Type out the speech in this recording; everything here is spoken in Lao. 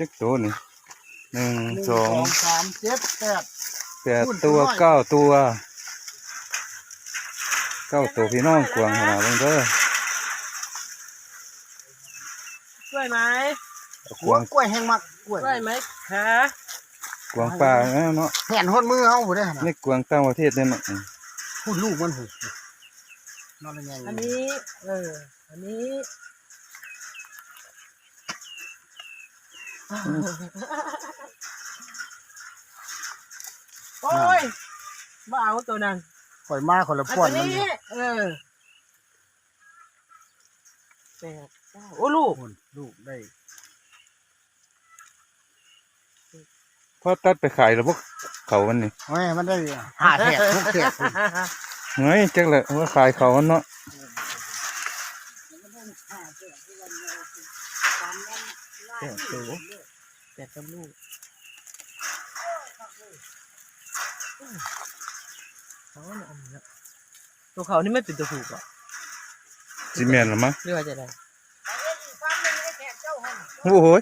ຈັກໂຕນີ້? ໜຶ່ງ ໜຶ່ງ ສອງ ສອງ ສາມ ເຈັດ ແປດ ແປດ ຄູນ ຕົວ ເກົ້າ ຕົວ ເກົ້າໂຕພີ່ນ້ອງ ກວາງຂະໜາດເບິ່ງເດີ. กล้วยไหม ກວາງ ໂອ້ຍ กล้วยแฮงมัก กล้วย กล้วยไหมคะ ກວາງປ່າເນາະ ແຫນຮອດມືເຮົາພຸ້ນເດ້ຫັ້ນນະ ໃນກວາງຕ່າງປະເທດເດ້ເນາະ ພຸ້ນລູກມັນພຸ້ນ ນອນລະແຍງ ອັນນີ້ ເອີ ອັນນີ້ ໂອ້ຍ ບໍ່ເອົາໂຕນັ້ນ ຂ້ອຍມາຄົນລະພວນມັນ ອັນນີ້ ເອີ ແປດ ເກົ້າ ໂອ້ ລູກ ພຸ້ນ ລູກໄດ້ ພໍຕັດໄປຂາຍແລ້ວບໍ່ ເຂົາມັນນີ້ ໂອ້ຍ ມັນໄດ້ຫ້າແຖກຫົກແຖກພຸ້ນ ເຮີ້ຍ ຈັກແຫຼະ ວ່າຂາຍເຂົາມັນເນາະ ແປດໂຕ ແປດກັບລູກ ໂຕເຂົານີ້ມັນເປັນໂຕຜູ້ບໍ່ ຊິແມ່ນລະມັ້ງ ຫຼືວ່າຈັ່ງໃດ ໂອ້ໂຫຍ